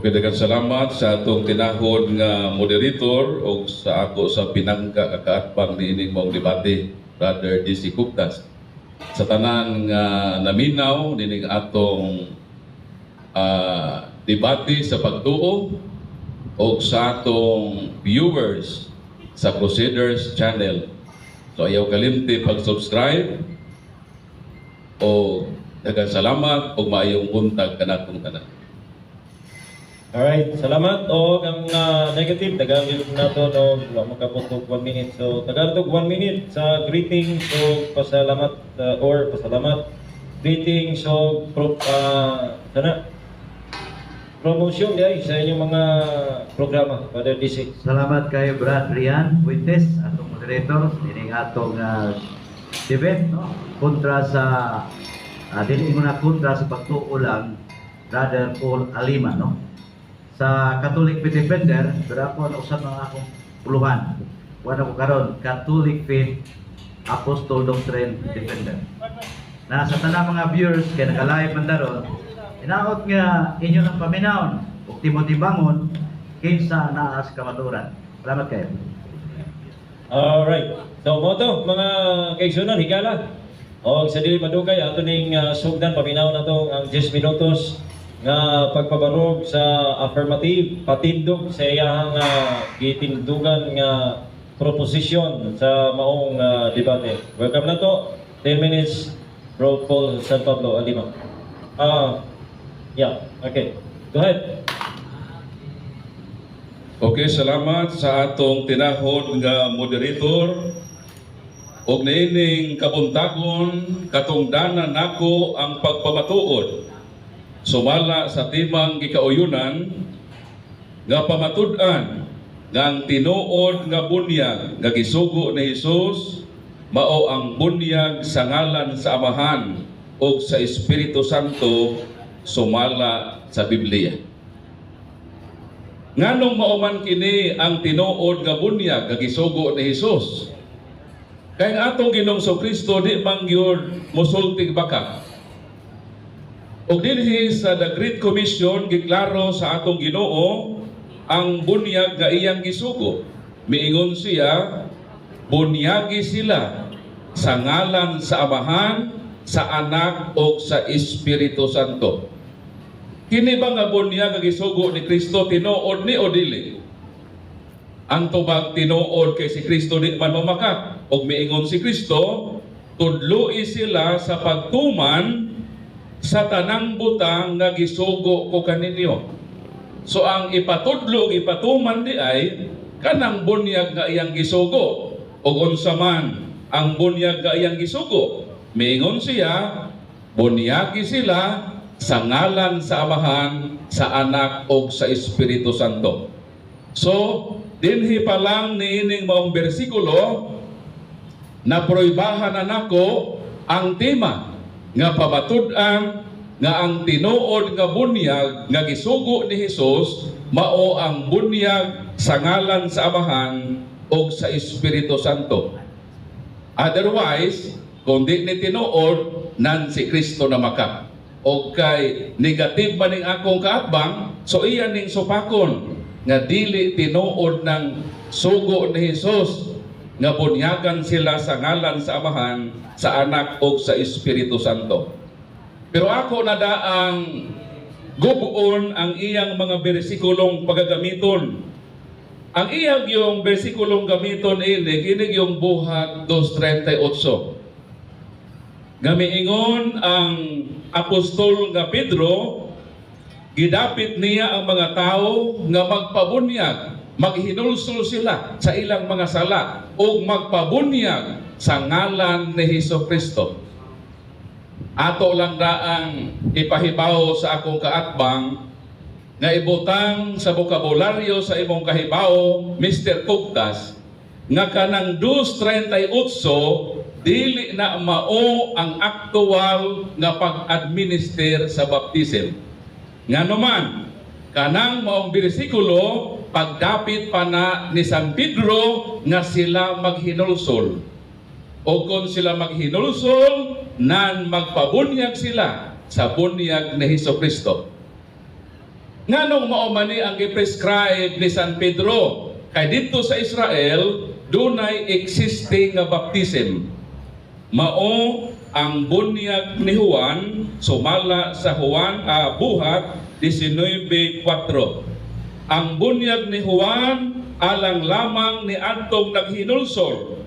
Okay, daghang salamat sa atong tinahod nga moderator o sa ako sa pinangka kakaatbang niining maong debate, Brother DC Kuptas. Sa tanan nga naminaw nining atong debate sa pagtuo o sa atong viewers sa Crusaders Channel. So ayaw kalimti pag-subscribe o daghang salamat ug maayong buntag kanatong tanan. Alright, salamat. O ang negative, tagaan nato, no, wala makabot og 1 minute. So tagaan og 1 minute sa greetings o pasalamat or pasalamat, greetings o sana promotion diay sa inyong mga programa, Father DC. Salamat kay Brad Rian Fuentes, atong moderator, dining atong debate, no? Kontra sa dili mo na kontra sa pagtuo lang, Brother Paul Alima, no? Sa Catholic Faith Defender, pero ako nausap ng akong puluhan. Wala ko karon Catholic Faith Apostle Doctrine Defender. Na sa tanang mga viewers kay naka-live man daron, inaot nga inyo ng paminawon ug Timothy bangon kinsa naa sa kamatuoran. Salamat kayo. Alright. So mao to, mga kaigsunan, higala. O sa dili madugay, ato ning sugdan, paminaw na to ang 10 minutos nga pagpabarog sa affirmative, patindog sa iyahang gitindugan nga proposisyon sa maong debate. Welcome na to. 10 minutes, Bro Paul San Pablo Alima. Yeah, okay. Go ahead. Okay, salamat sa atong tinahod nga moderator. Og niining kabuntagon, katungdanan nako ang pagpamatuod sumala sa timang gikauyunan nga pamatud-an nga ang tinuod nga bunyag nga gisugo ni Hesus mao ang bunyag sa ngalan sa Amahan ug sa Espiritu Santo sumala sa Biblia. Nganong mao man kini ang tinuod nga bunyag nga gisugo ni Hesus? Kay ang atong Ginoong Kristo di man gyud mosultig baka. Ug dinhi sa The Great Commission, giklaro sa atong Ginoo ang bunyag nga iyang gisugo. Miingon siya, "Bunyagi sila sa ngalan sa Amahan, sa Anak ug sa Espiritu Santo." Kini ba nga bunyag nga gisugo ni Kristo, tinuod ni o dili? Ang tubag, tinuod, kay si Kristo di man mamakak. Ug miingon si Kristo, "Tudloi sila sa pagtuman sa tanang butang nga gisugo ko kaninyo." So ang ipatudlo ug ipatuman di ay kanang bunyag nga iyang gisugo. Ug unsa man ang bunyag nga iyang gisugo? Miingon siya, "Bunyagi sila sa ngalan sa Amahan, sa Anak ug sa Espiritu Santo." So, dinhi pa lang niining maong bersikulo, na proibahan na nako ang tema nga pamatud-an nga ang tinuod nga bunyag nga gisugo ni Hesus mao ang bunyag sa ngalan sa Amahan ug sa Espiritu Santo. Otherwise, kung di ni tinuod, nan si Kristo na maka. O kay negative man ning akong kaatbang, so iya ning supakon nga dili tinuod ng sugo ni Hesus nga bunyagan sila sa ngalan sa Amahan, sa Anak ug sa Espiritu Santo. Pero ako na daang gubuon ang iyang mga bersikulong pagagamiton. Ang iyang yung bersikulong gamiton ini, kini yung Buhat 2.38. Nga miingon ang apostol nga Pedro, gidapit niya ang mga tao nga magpabunyag, maghinulsol sila sa ilang mga sala ug magpabunyag sa ngalan ni Hesus Kristo. Ato lang daang ipahibaw sa akong kaatbang nga ibutang sa bokabularyo sa imong kahibaw, Mr. Kugtas, nga kanang 2.38 dili na mao ang aktual nga pag-administer sa baptism. Ngano man, kanang maong bersikulo, pagdapit pa na ni San Pedro nga sila maghinulsol. O kung sila maghinulsol, nan magpabunyag sila sa bunyag ni Hesus Kristo. Nganong mao man ni ang gi-prescribe ni San Pedro? Kay didto sa Israel, dunay existing nga baptism. Mao ang bunyag ni Juan sumala sa Juan Buhat 19:4. Ang bunyag ni Juan alang lamang ni adtong naghinulsol.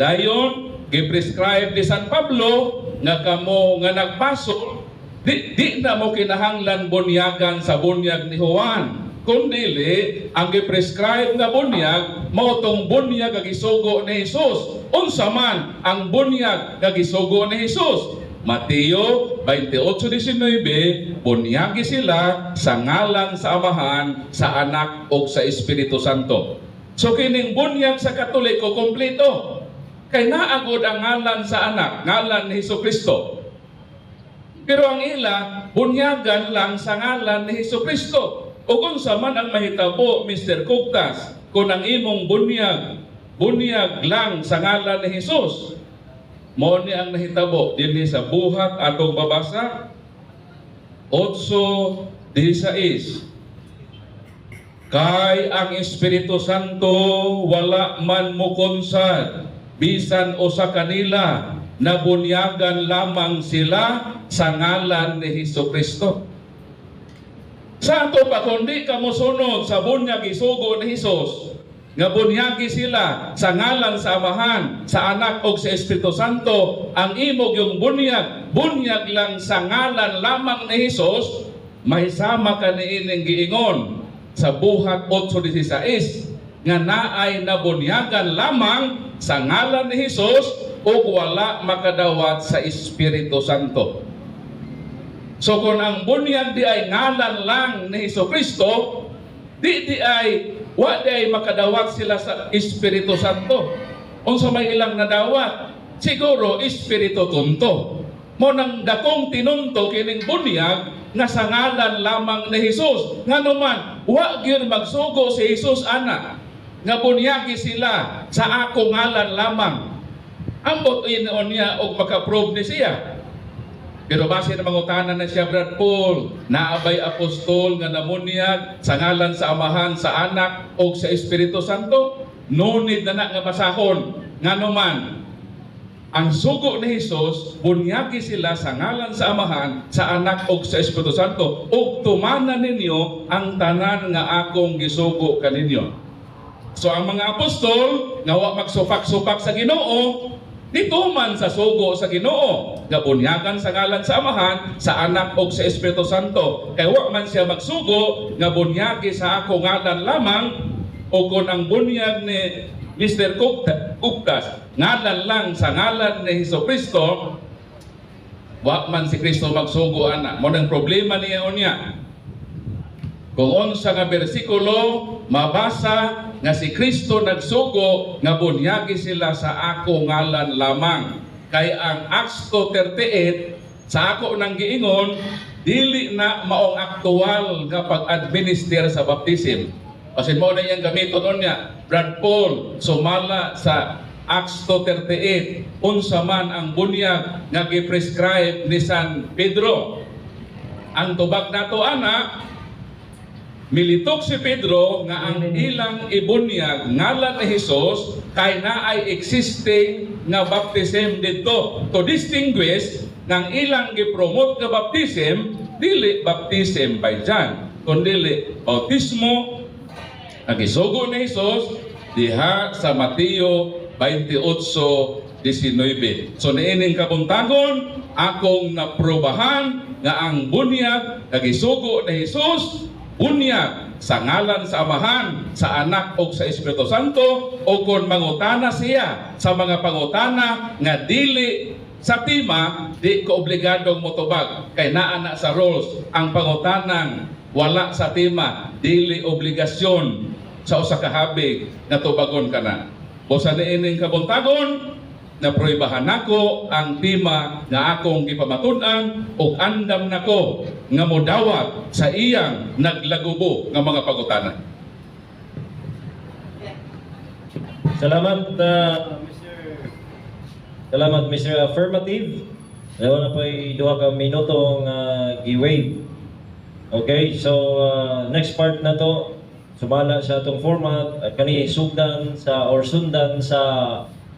Dayon gi-prescribe ni San Pablo nga kamo nga nagbasol, di na mo kinahanglan bunyagan sa bunyag ni Juan. Kundili, ang gi-prescribe nga bunyag mao tong bunyag nga gisugo ni Jesus. Unsa man ang bunyag nga gisugo ni Jesus? Mateo 28:19, bunyagi sila sa ngalan sa Amahan, sa Anak ug sa Espiritu Santo. So kining bunyag sa Katoliko, kompleto. Kay naa gud ang ngalan sa Anak, ngalan ni Hesus Kristo. Pero ang ila, bunyagan lang sa ngalan ni Hesus Kristo. O kung unsa man ang mahitabo, Mr. Kugtas, kung ang imong bunyag, bunyag lang sa ngalan ni Jesus, mao ni ang nahitabo dinhi sa Buhat atong babasa 8:16. Kay ang Espiritu Santo wala man mukonsad bisan usa kanila, nabunyagan lamang sila sa ngalan ni Hesus Kristo. Sa ato pa, kundi ka mosunod sa bunyag isugo ni Hesus nga bunyagi sila sa ngalan sa Amahan, sa Anak ug sa Espiritu Santo, ang imong yung bunyag, bunyag lang sa ngalan lamang ni Hesus, mahisama ka niining giingon sa Buhat 8:16 nga naay nabunyagan lamang sa ngalan ni Hesus ug wala makadawat sa Espiritu Santo. So kung ang bunyag di ay ngalan lang ni Hesus Kristo, di di ay wa di ay makadawat sila sa Espiritu Santo. Unsa may ilang nadawat? Siguro Espiritu Tonto. Mao nang dakong tinunto kining bunyag nga sa ngalan lamang ni Jesus. Ngano man, wa gyud magsugo si Jesus ana nga bunyagi sila sa ako ngalan lamang. Ambot inoon niya og maka-prove ni siya. Pero base na mangutana na siya, "Brad Paul, naa bay apostol nga namunyag sa ngalan sa Amahan, sa Anak, o sa Espiritu Santo?" No need na na nga basahon. Ngano man, ang sugo ni Jesus, bunyagi sila sa ngalan sa Amahan, sa Anak, o sa Espiritu Santo, ug tumanan ninyo ang tanan nga akong gisugo kaninyo. So ang mga apostol nga wa magsupak-supak sa Ginoo, nituman sa sugo sa Ginoo nga bunyagan sa ngalan sa Amahan, sa Anak ug sa Espiritu Santo. Kay wa man siya magsugo nga bunyagi sa ako ngalan lamang. O kung ang bunyag ni Mr. Kugtas ngalan lang sa ngalan ni Hesus Kristo, wa man si Kristo magsugo ana. Mao nang problema niya unya. Kung unsa nga bersikulo mabasa nga si Kristo nagsugo nga bunyagi sila sa ako ngalan lamang? Kay ang Acts 2:38 sa ako nang giingon, dili na maong aktual nga pag-administer sa baptism. Kasi mao na iyang gamiton niya. "Brad Paul, sumala sa Acts 2:38, unsa man ang bunyag nga gi-prescribe ni San Pedro?" Ang tubag nato ana, militok si Pedro nga ang ilang ibunyag ngalan ni Jesus kay naay existing nga baptism didto. To distinguish ng ilang gipromote nga baptism, dili baptism by John, kundili bautismo nga gisugo ni Jesus diha sa Mateo 28:19. So niining kabuntagon, akong naprobahan nga ang bunyag nga gisugo ni Jesus, bunyag sa ngalan sa Amahan, sa Anak ug sa Espiritu Santo. O kung mangutana siya sa mga pangutana nga dili sa tema, di ko obligadong motubag kay naa na sa rules ang pangutanang wala sa tema, dili obligasyon sa usa ka habig nga tubagon kana. Busa niining kabuntagon, naprobahan nako ang tema nga akong gipamatud-an ug andam nako nga modawat sa iyang naglagubo nga mga pangutana. Salamat, Mr. Salamat, Mr. Affirmative. Dalawa na po'y 2 ka minutong gi-wave. Okay, so next part na to, sumala sa atong format, kani sugdan sa or sundan sa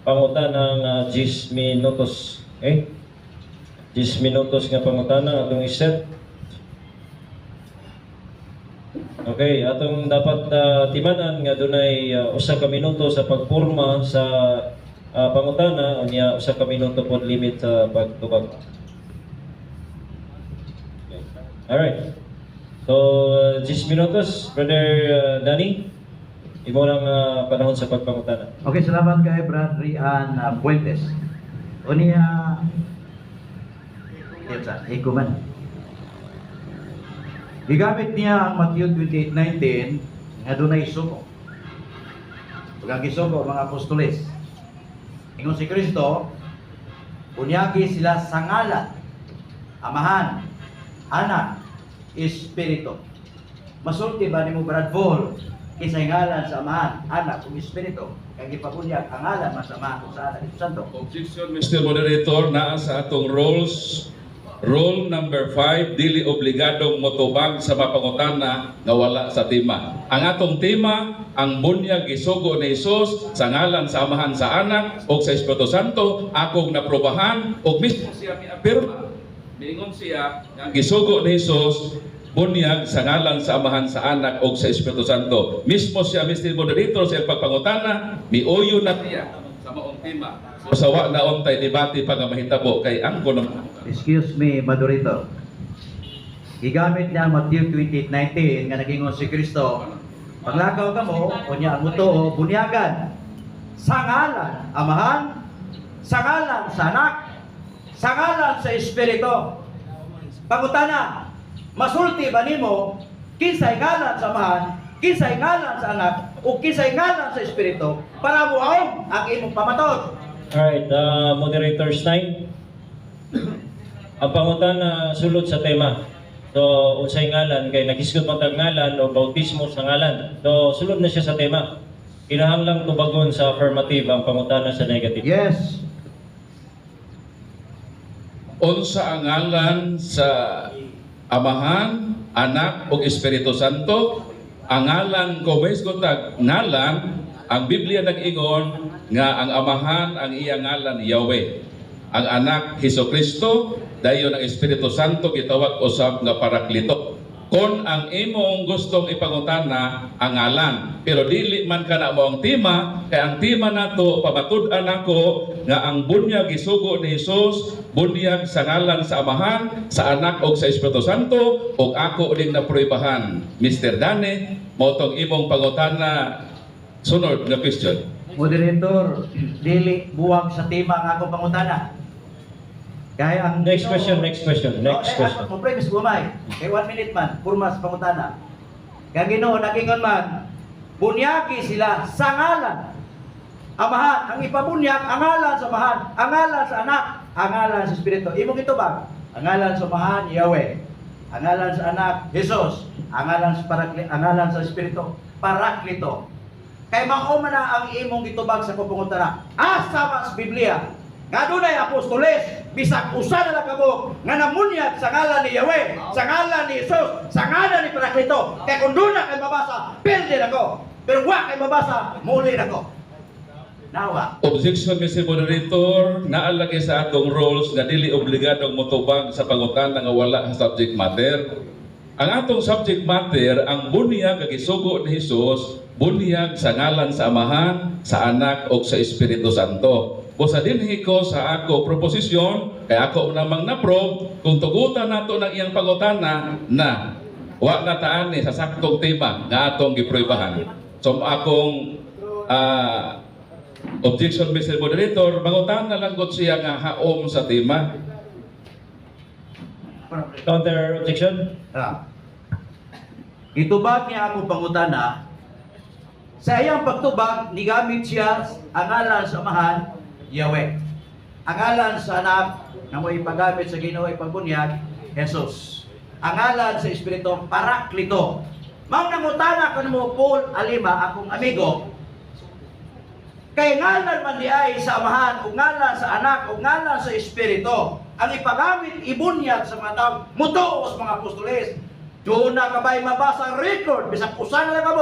pangutana ng 10 minutos. Okay? 10 minutos nga pangutana atong iset. Okay, atong dapat timanan nga dunay 1 ka minuto sa pagporma sa pangutana, unya 1 ka minuto pod limit sa pagtubag. Okay. Alright. So, 10 minutos, Brother Danny. Imo lang panahon sa pagpangutana. Okay, salamat kay Brad Rian Fuentes. Unya, sa iko man. Gigamit niya ang Matthew 28:19 nga dunay sugo. Ug ang gisugo mga apostoles. Ingon si Kristo, bunyagi sila sa ngalan, Amahan, Anak, Espiritu. Masulti ba nimo, Brad Paul, kinsay ngalan sa Amahan, Anak ug Espiritu? Kay gipabunyag ang ngalan man sa Amahan ug sa Anak ug Santo. Objection, Mr. Moderator, naa sa atong rules. Rule number 5, dili obligadong motubag sa mapangutana nga wala sa tema. Ang atong tema, ang bunyag gisugo ni Jesus sa ngalan sa Amahan, sa Anak ug sa Espiritu Santo, akong naprobahan ug mismo siya miapirma. Miingon siya nga ang gisugo ni Jesus bunyag sa ngalan sa Amahan, sa Anak ug sa Espiritu Santo. Mismo siya, Mr. Moderator, sa iyang pagpangutana, miuyo na siya sa maong tema. So, sawa na untay debate pa nga mahitabo kay ang kuno. Excuse me, Moderator. Gigamit niya ang Matthew 28:19 nga nagingon si Kristo, "Paglakaw kamo, unya ang mutuo, bunyagan sa ngalan Amahan, sa ngalan sa Anak, sa ngalan sa Espiritu." Pangutana, masulti ba nimo kinsay ngalan sa Amahan, kinsay ngalan sa Anak, o kinsay ngalan sa Espiritu para muaom ang imong pamatuod? Alright, moderator's time. Ang pangutana sulod sa tema. So, unsay ngalan kay naghisgot man tag ngalan o bautismo sa ngalan. So, sulod na siya sa tema. Kinahanglang tubagon sa affirmative ang pangutana sa negative. Yes. Unsa ang ngalan sa Amahan, Anak ug Espiritu Santo? Ang ngalan ko tag ngalan, ang Biblia nag-ingon nga ang Amahan, ang iya ngalan Yahweh. Ang Anak Hesus Kristo, dayon ang Espiritu Santo gitawag usab nga Paraklito. Kon ang imong gustong ipangutana ang ngalan, pero dili man kana mo ang tema, kay ang tema nato, pamatud-an nako nga ang bunyag gisugo ni Jesus bunyag sa ngalan sa Amahan, sa Anak ug sa Espiritu Santo, ug ako ding napruebahan. Mr. Dane, mao tong imong pangutana, sunod nga question. Moderator, dili buwag sa tema ang akong pangutana. Kaya ang Next question, next question, next Oh, eh, question. Ako, mo premise gumay. Kay 1 minute man, purma sa pangutana. Kaya Ginoo nagingon man, bunyagi sila sa ngalan Amahan, ang ipabunyag, ang ngalan sa Amahan, ang ngalan sa Anak, ang ngalan sa Espiritu. Imong ito ba? Ang ngalan sa Amahan, Yahweh. Ang ngalan sa Anak, Jesus. Ang ngalan sa Parakli, ang ngalan sa Espiritu, Paraklito. Kay mao man na ang imong gitubag sa pangutana. Asa man sa Biblia nga dunay apostoles, bisag usa na lang kamo nga namunyag sa ngalan ni Yahweh, sa ngalan ni Jesus, sa ngalan ni Paraklito? Kay kung duna kay mabasa, pildi nako. Pero wa kay mabasa, muli nako. Nawa. Objection, Mr. Moderator, naa lagi sa atong rules nga dili obligadong motubag sa pangutana nga wala sa subject matter. Ang atong subject matter, ang bunyag nga gisugo ni Jesus, bunyag sa ngalan sa Amahan, sa Anak ug sa Espiritu Santo. Busa dinhi ko sa ako proposisyon, kay ako namang na-prove, kung tugutan nato ng iyang pangutana na wa na taan ni sa saktong tema nga atong gipruebahan. So akong objection, Mr. Moderator, mangutana lang gud siya nga haom sa tema. Counter objection? Ah. Gitubag niya ako pangutana. Sa iyang pagtubag, nigamit siya ang ngalan sa Amahan, Yahweh. Ang ngalan sa Anak, nga mo ipagamit sa Ginoo ipabunyag, Jesus. Ang ngalan sa Espiritu, Paraklito. Mao nangutana ko nimo, Paul Alima, akong amigo, kay ngalan man di ay sa Amahan, ug ngalan sa Anak, ug ngalan sa Espiritu ang ipagamit ibunyag sa mga tao mutuo sa mga apostoles. Duna ka ba'y mabasa record bisag usa na lang ka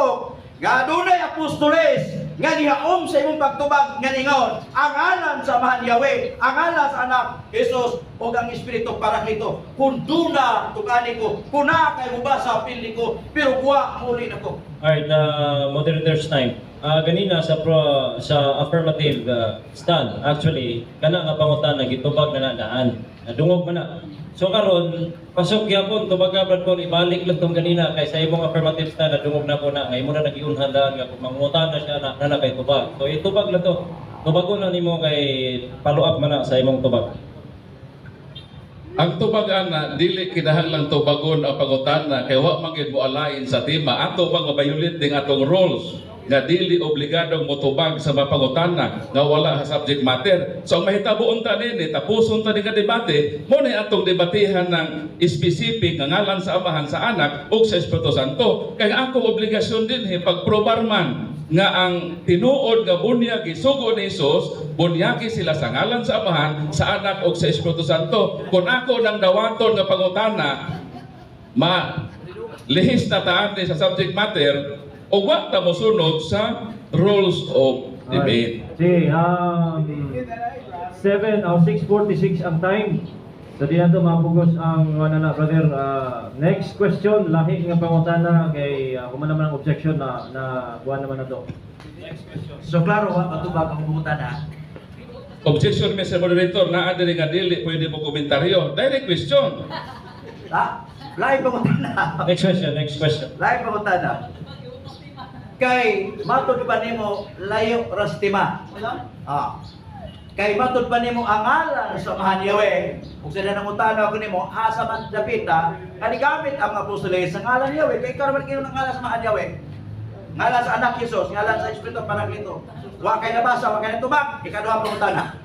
nga adunay apostoles nga gihaom sa imong pagtubag nga ningon ang ngalan sa Amahan Yahweh, ang ngalan sa Anak Jesus ug ang Espiritu Parakleto? Kung duna, tug-ani ko. Kung naa kay mobasa, pildi ko, pero wa muli nako. Alright, moderator's time. Ganina sa affirmative stand, actually, kana nga pangutana gitubag na daan. Nadungog man na. So karon, pasok gyapon tubag ka, Brad Paul, ibalik lang tong ganina kay sa imong affirmative stand nadungog na po na nga imo na nagiunhan daan nga kung mangutana siya na, na, na kay tubag. So itubag lang to. Tubagon na nimo kay follow up man na sa imong tubag. Ang tubag ana, dili kinahanglang tubagon ang pangutana kay wa man gyud mo alain sa tema. Ato bang ma-violate ding atong rules nga dili obligadong motubag sa mga pangutana nga wala sa subject matter. So ang mahitabo unta nini, tapuson ta ni nga debate, mo na atong debatehan ng specific nga ngalan sa Amahan, sa Anak ug sa Espiritu Santo. Kay ang akong obligasyon dinhi pagprobar man nga ang tinuod nga bunyag gisugo ni Jesus, bunyagi sila sa ngalan sa Amahan, sa Anak ug sa Espiritu Santo. Kung ako nang dawaton nga pangutana, ma lihis na taan ni sa subject matter o wa ta mosunod sa rules of debate. Sige, 7 o 6:46 ang time. So di na to mapugos ang ano na, brother. Next question, lahi nga pangutana kay human naman ang objection na na kuha naman na to. So klaro wa katubag ang pangutana. Objection, Mr. Moderator, naa diri nga dili pwede mo komentaryo. Direct question. Ha, lain pangutana. Next question, next question. Lain pangutana. Kay matod pa nimo layo ra sa tema? Ah. Kay matod pa nimo ang ngalan sa Amahan Yahweh. Ug sa nangutana ako nimo, asa man dapita kani gamit ang apostoles sa ngalan ni Yahweh? Kay ikaw naman kayo ng ngalan sa Amahan Yahweh, ngalan sa Anak Jesus, ngalan sa Espiritu Parakleto. Wa kay nabasa, wa kay natubag. Ikaduhang pangutana.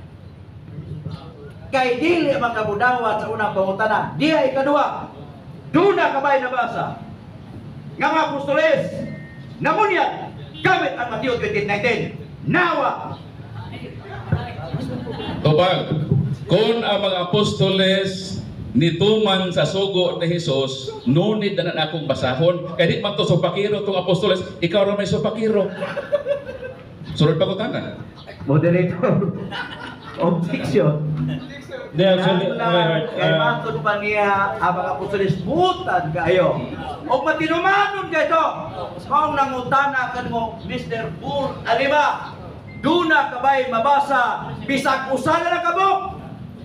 Kay dili man kabudawat sa unang pangutana. Diha ikaduha. Duna ka ba'y nabasa nga mga apostoles namunyag gamit ang Mateo 28:19? Nawa. Tubag, kung ang mga apostoles nituman sa sugo ni Jesus, no need na na akong basahon. Kaya di man to supakiro tong apostoles, ikaw ra may supakiro. Sunod pa ko tanan. Moderator. Objection. Hindi, actually, okay, right. Kay matod pa niya ang mga apostoles butan kaayo. Og matinumanon kay to. Maong nangutana kanimo, Mr. Bull Alima. Duna ka ba'y mabasa bisag usa na lang kabuk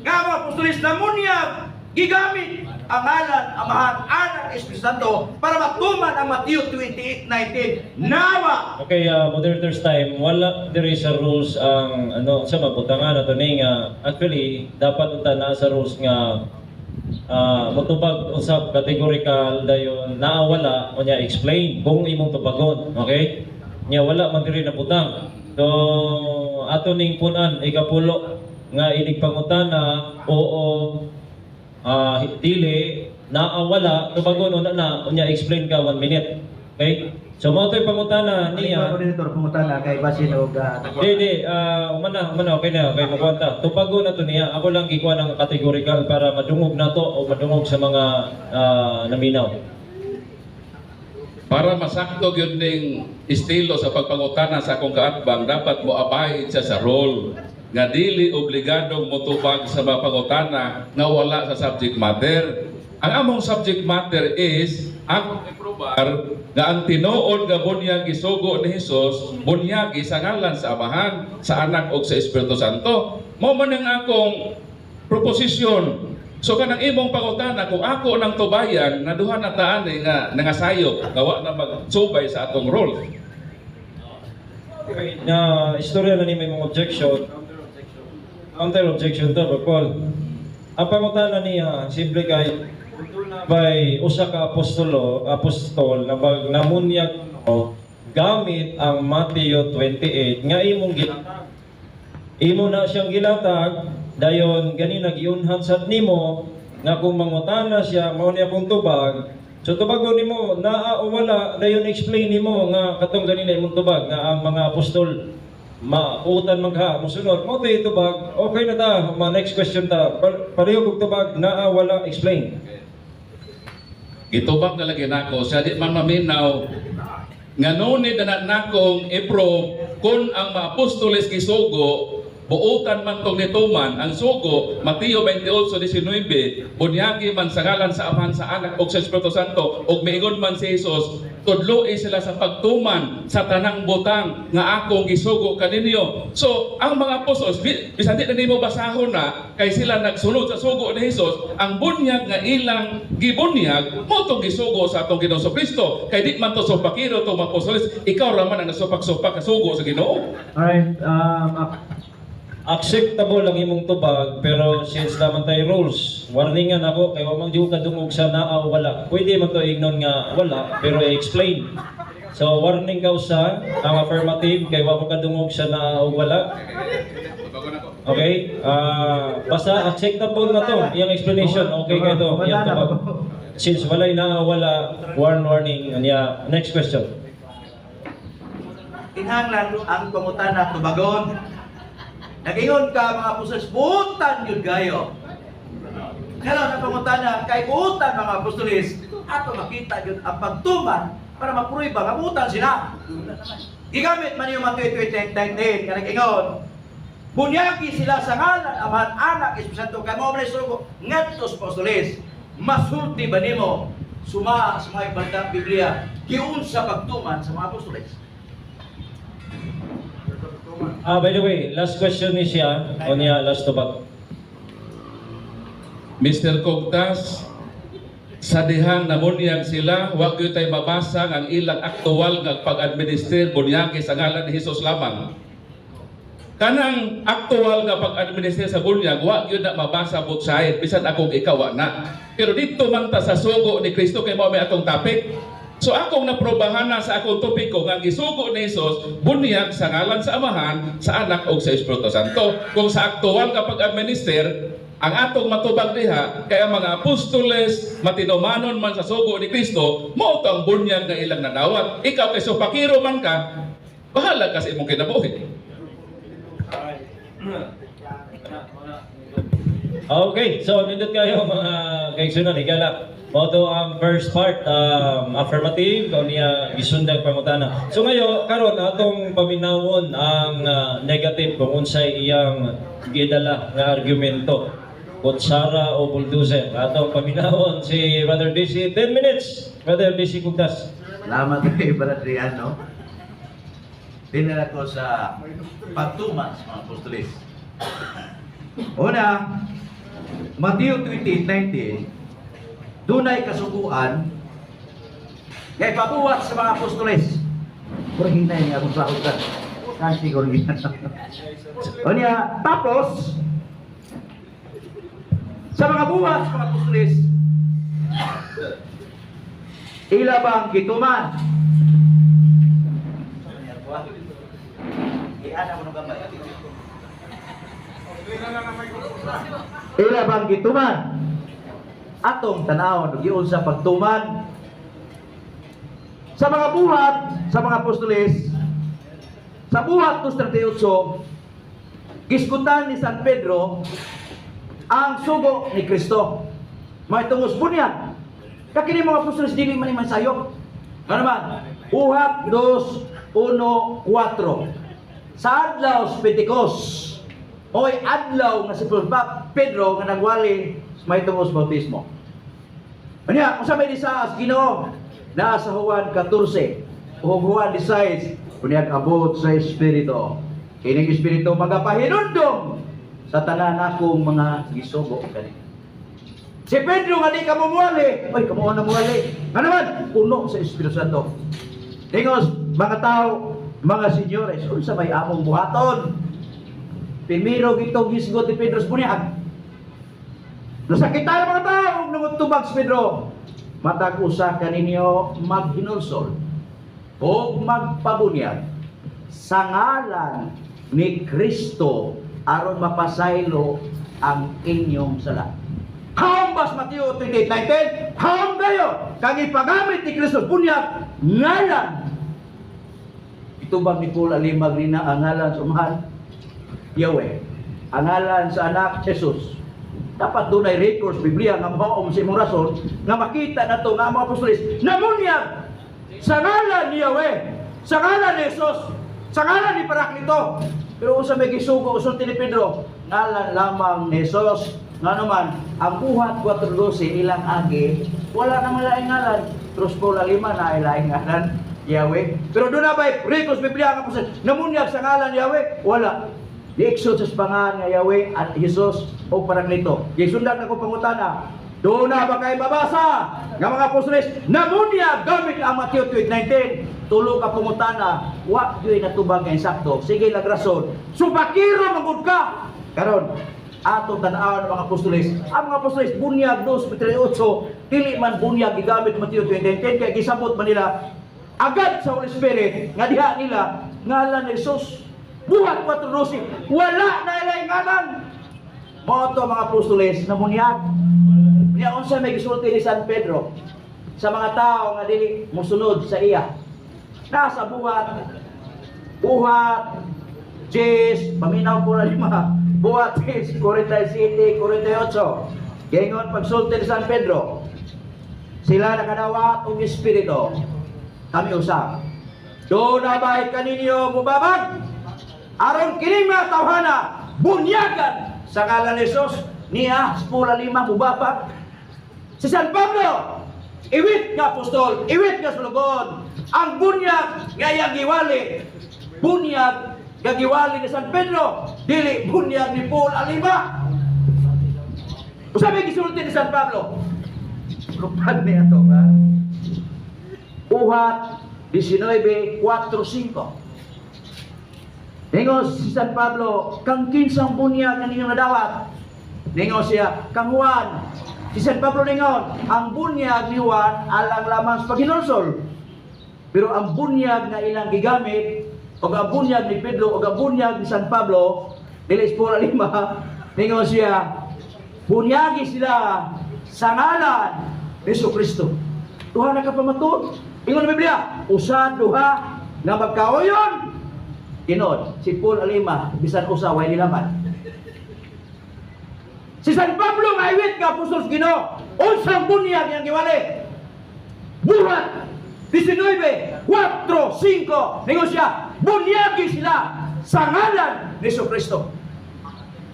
nga mga apostoles namunyag gigamit ang ngalan Amahan, Anak, Espiritu Santo para matuman ang Mateo 28:19? Nawa. Okay, moderator's time. Wala diri sa rules ang ano sa mabutangan na to ni nga actually dapat unta naa sa rules nga motubag usab categorical, dayon naa, wala, unya explain kung imong tubagon, okay? Nya wala man diri nabutang. So ato ning punan ikapulo nga inig pangutana, oo, dili, naa, wala, tubagon una na, unya explain ka 1 minute. Okay? So mao to'y pangutana niya. Moderator, pangutana kay basin og Di, di, umana, umana, okay na, okay, makuha ta. Tubago na to niya. Ako lang gikuha ng categorical para madungog na to o madungog sa mga naminaw. Para masakto gyud ning estilo sa pagpangutana sa akong kaatbang, dapat mo abide siya sa rule nga dili obligadong motubag sa mga pangutana nga wala sa subject matter. Ang among subject matter is akong iprobar nga ang tinuod nga bunyag gisugo ni Hesus, bunyagi sa ngalan sa Amahan, sa Anak ug sa Espiritu Santo. Mao man ang akong proposisyon. So kanang imong pangutana, kung ako nang tubayan, naduha na taan eh, nga nangasayop nga wa na magsubay sa atong role. Okay, na istorya na ni may mga objection. Counter objection to, Bro Paul. Ang pangutana niya, simple kay by usa ka apostolo, apostol na bag namunyag no, gamit ang Mateo 28 nga imong gilatag. Imo na siyang gilatag, dayon gani nagiunhan sad nimo nga kung mangutana siya mao niya kung tubag. So tubagon nimo naa o wala, dayon explain nimo nga katong ganina imong tubag nga ang mga apostol mautan man ka mosunod mo to'y tubag. Okay na ta, ma next question ta. Pareho kog tubag, naa, wala, explain. Gitubag na lagi nako siya, di man maminaw nga no need na nakong i-prove kung ang mga apostoles gisugo, buutan man tong nituman ang sugo. Mateo 28:19, bunyagi man sa ngalan sa Amahan, sa Anak ug sa Espiritu Santo, ug miingon man si Jesus, tudloi sila sa pagtuman sa tanang butang nga akong gisugo kaninyo. So ang mga apostoles, bisan di na nimo basahon na kay sila nagsunod sa sugo ni Jesus, ang bunyag nga ilang gibunyag mao tong gisugo sa atong Ginoong Kristo, kay di man to supakiro tong mga apostoles. Ikaw ra man ang nasupak-supak ka sugo sa Ginoo. Alright, Acceptable ang imong tubag, pero since naman tayo rules, warningan ako kay wa man jud kadungog sa naa o wala. Pwede man to ingnon nga wala, pero i-explain. So warning ka usa ang affirmative kay wa mo kadungog sa naa o wala. Okay? Ah, basta acceptable na to iyang explanation. Okay kay to iyang tubag. Since walay naa o wala, warning anya. Next question. Kinahanglan ang pangutana tubagon. Nag-ingon ka mga apostoles, buutan yun gayo. Karon ang pangutana kay buutan mga apostoles, ato makita yun ang pagtuman para maprueba nga buutan sila. Gigamit man yung Mateo 28:19 nga nag-ingon, bunyagi sila sa ngalan Amahan, Anak, Espiritu Santo, kay mao man sugo ngadto sa apostoles. Masulti ba nimo suma sa mga bantang Biblia giunsa pagtuman sa mga apostoles? Ah, by the way, last question ni siya o niya, last tubag. Mr. Cogtas, sa dihang namunyag sila, wag gyud tay mabasa ang ilang aktual nga pag-administer bunyagi sa ngalan ni Jesus lamang. Kanang aktual nga pag-administer sa bunyag, wa gyud na mabasa both side, bisan akong ikaw wa na. Pero dito man ta sa sugo ni Kristo kay mao may atong topic. So akong naprobahan na sa akong topiko nga gisugo ni Jesus bunyag sa ngalan sa Amahan, sa Anak ug sa Espiritu Santo. Kung sa aktual nga pag-administer, ang atong matubag diha kay ang mga apostoles matinumanon man sa sugo ni Kristo, mao to ang bunyag nga ilang nadawat. Ikaw kay supakiro man ka, bahala ka sa imong kinabuhi. Okay, so nindot kayo mga kaigsunan, higala. Mao to ang first part, affirmative, kung niya gisundag pangutana. So ngayon, karon atong paminawon ang negative kung unsay iyang gidala nga argumento. Kutsara o bulldozer. Atong paminawon si Brother DC, 10 minutes. Brother DC Kugtas. Salamat kay Brother Rian, no? Dinala ko sa pagtuman sa mga apostoles. Una, Mateo 28:19, dunay kasuguan kay pabuhat sa mga apostoles. Pero hinay nga akong sahod ka. Kasi ko rin. Unya, tapos, sa mga buhat sa mga apostoles, ila bang gituman? Iana mo ng gamay. Ila bang gituman? Atong tanawon giunsa pagtuman sa mga buhat sa mga apostoles. Sa Buhat 2:38, gisgutan ni San Pedro ang sugo ni Kristo. May tungos bunyag. Kakini mga apostoles dili man man sayop. Ano naman? Buhat 2:1-4. Sa adlaw sa Pentecost, oy adlaw nga si Pedro nga nagwali may tungos bautismo. Unya, unsa may disa sa Ginoo? Naa sa Juan 14 ug Juan 16, unya abot sa Espiritu. Kining Espiritu magapahinumdom sa tanan akong mga gisugo kani. Si Pedro nga di ka mumuali, oy kamo na muwali. Ano man, puno sa Espiritu Santo. Dingos, mga tao, mga senyores, unsa may among buhaton? Primero gitong gisgot ni Pedro sa bunyag. Nasakitan ang mga tao ug nangutubag si Pedro. Matag usa kaninyo maghinulsol o magpabunyag sa ngalan ni Kristo aron mapasaylo ang inyong sala. Haombas Mateo 28:19, haom kayo kang ipagamit ni Kristo bunyag ngalan. Itubag ni Paul alimag nina ang ngalan sa Amahan, Yahweh. Ang ngalan sa Anak, Jesus. Dapat dunay records Biblia nga maom sa imong rason nga makita nato nga ang mga apostoles namunyag sa ngalan ni Yahweh, sa ngalan ni Jesus, sa ngalan ni Paraklito. Pero unsa may gisugo usulti ni Pedro? Ngalan lamang ni Jesus. Nga naman, ang Buhat 4:12 ilang agi, wala naman laing ngalan. Pero sa lima na laing ngalan, Yahweh. Pero duna ba'y records Biblia nga apostol namunyag sa ngalan ni Yahweh? Wala. Giiksod sa pangalan nga Yahweh at Jesus o Paraklito. Gisundan ako pangutana. Duna ba kay mabasa nga mga apostoles namunyag gamit ang Matthew 28:19? Tulo ka pangutana, wa gyud natubag nga insakto. Sige lang rason. Supakiro man gud ka. Karon atong tan-awon ang mga apostoles. Ang mga apostoles bunyag 2:38, dili man bunyag gigamit Matthew 28:19 kay gisabot man nila agad sa Holy Spirit nga diha nila ngalan ni Jesus. Buhat 4:12, wala na ilay ngalan. Mao to mga apostoles namunyag. Niya unsa may gisulti ni San Pedro sa mga tao nga dili mosunod sa iya. Nasa Buhat 10, paminaw po na lima. Buhat 10, 47, 48. Gayon pagsulti ni San Pedro, sila nakadawat og espiritu. Kami usab. Duna ba'y kaninyo mubabag? Aron kining mga tawhana, bunyagan sa ngalan ni Jesus, niya, 15 mubabag. Si San Pablo, iwit nga apostol, iwit nga sulugon. Ang bunyag nga iyang giwali, bunyag nga giwali ni San Pedro, dili bunyag ni Paul Alima. Unsa may gisulti ni San Pablo? Lupad ni ato ha. Buhat 19, 4, 5. Ningon si San Pablo, kang kinsang bunyag nga ninyong nadawat? Ningon siya, kang Juan. Si San Pablo ningon, ang bunyag ni Juan alang lamang sa paghinulsol. Pero ang bunyag nga ilang gigamit, o ang bunyag ni Pedro, o ang bunyag ni San Pablo, dili is lima, ningon siya, bunyagi sila sa ngalan ni Jesu Kristo. Duha na ka pamatuod. Ingon ang Biblia, usa duha nga magkaoyon. Tinuod, si Paul Alima, bisan usa way nilaman. Si San Pablo nga iwit nga apostol sa Ginoo, unsang bunyag iyang giwali? Buhat 19, 4, 5, ningon siya, bunyagi sila sa ngalan ni Jesu Kristo.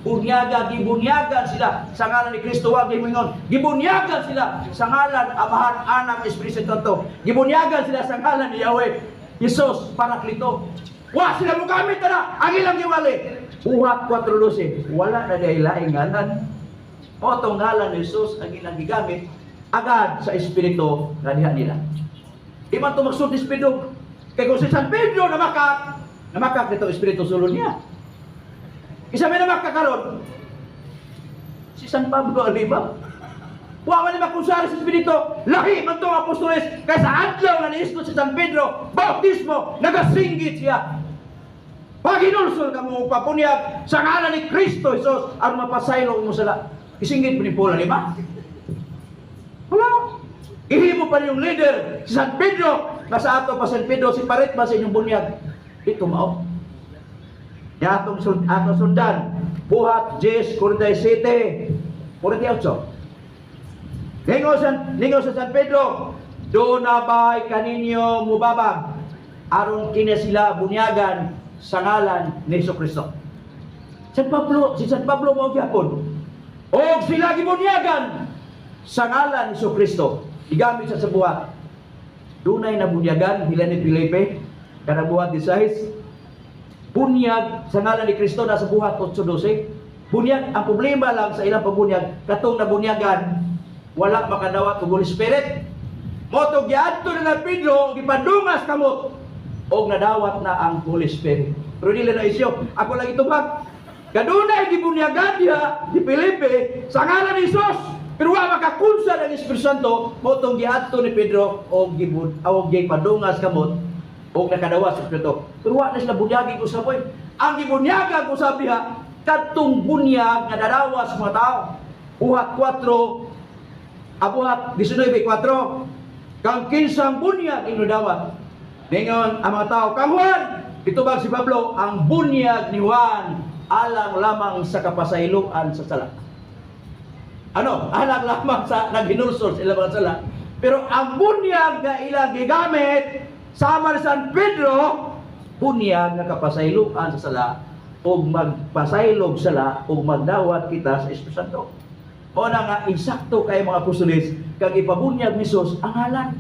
Bunyaga, gibunyagan sila sa ngalan ni Kristo. Wag gimingon. Gibunyagan sila sa ngalan Amahan, Anak, Espiritu Santo. Gibunyagan sila sa ngalan ni Yahweh, Jesus, Paraklito. Wa sila mo gamit na ang ilang giwali. Buhat 4:12. Wala na dahil laing ngalan. O itong ngalan ni Jesus ang ilang gigamit agad sa Espiritu nga diha nila. Di man ito magsulti si Pedro. Kay kung si San Pedro namakak, namakak nito Espiritu sulod niya. Isa may namakak karon. Si San Pablo Alima. Wa man ni makusari sa Espiritu. Lahi man tong apostoles kay sa adlaw nga niisgot si San Pedro, bautismo, nagasinggit siya. Paghinulsol ka mo papunyag sa ngalan ni Kristo Jesus aron mapasaylo mo sala. Isinggit mo ni Paul Alima? Wala. Ihimo pa yung leader, si San Pedro, nga sa ato pa San Pedro, si Parit ba sa inyong bunyag? Ito mao. Atong sundan, Buhat 10, 47, 48. Ningon sa San Pedro, duna ba'y kaninyo mubabag, aron kini sila bunyagan sa ngalan ni Jesu Kristo? San Pablo, si San Pablo mao gyapon. Og sila gibunyagan sa ngalan ni Jesu Kristo. Igamit sa buhat. Dunay na bunyagan nila ni Felipe kada Buhat 16. Bunyag sa ngalan ni Kristo nasa Buhat 8:12. Bunyag, ang problema lang sa ilang pagbunyag, katong nabunyagan wala makadawat og Holy Spirit. Mao to giadto na na Pedro gipadungas kamot og nadawat na ang Holy Spirit. Pero dili na isyo. Ako lang itubag. Kadunay gibunyagan diha ni Felipe sa ngalan ni Jesus. Pero wa makakunsa ng Espiritu Santo, mao tong giadto ni Pedro og gibun og gipadungas kamot og nakadawa sa Espiritu. Pero wa na sila bunyagi ko sa boy. Ang gibunyagan ko sa diha kadtong bunyag nga dadawa sa mga tao. Buhat 4, Abuhat 19:4. Kang kinsang bunyag inyo dawat? Ningon ang mga tao, kang Juan! Itubag si Pablo, ang bunyag ni Juan alang lamang sa kapasayloan sa sala. Ano, alang lamang sa naghinulsol sa ilang mga sala. Pero ang bunyag nga ilang gigamit sama ni San Pedro, bunyag nga kapasayloan sa sala o magpasaylog sala o magdawat kita sa Espiritu Santo. O na nga insakto kay mga apostoles kag ipabunyag ni Jesus ang ngalan.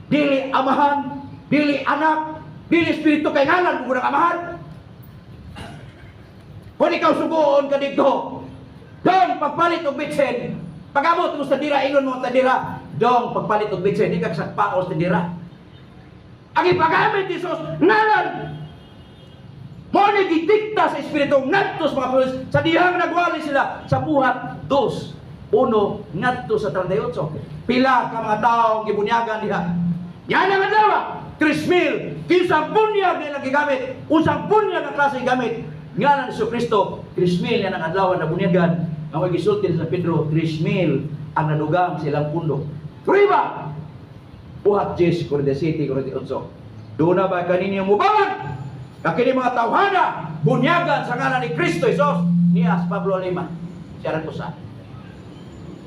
Dili Amahan, dili Anak, dili Espiritu, kay ngalan mo ng Amahan. Kung ikaw sugoon ka dito, dong, pagpalit og bitsin, pag-abot mo sa dira, ingon mo sa dira, "Dong, pagpalit og bitsin," di ka sakpao sa dira. Ang ipagamit ni Jesus, ngalan. Mo ni gidikta sa Espiritu ngadto sa mga apostoles sa dihang nagwali sila sa Buhat 2:1 ngadto sa 38. Pila ka mga tawo gibunyagan diha. Yan ang adlaw, 3,000. Kinsang bunyag nilang gigamit, unsang bunyag ang klase gigamit? Ngalan ni Kristo, 3,000 yan ang adlaw na bunyagan. Ang may gisulti sa Pedro, 3,000 ang nadugang sa ilang pundo. Prueba! Buhat 10, 47, 48. Doon na ba kaninyo mubangan? Kakini mga tawhana, bunyagan sa ngalan ni Kristo Jesus, niya si Pablo Lima. Siya rin sa.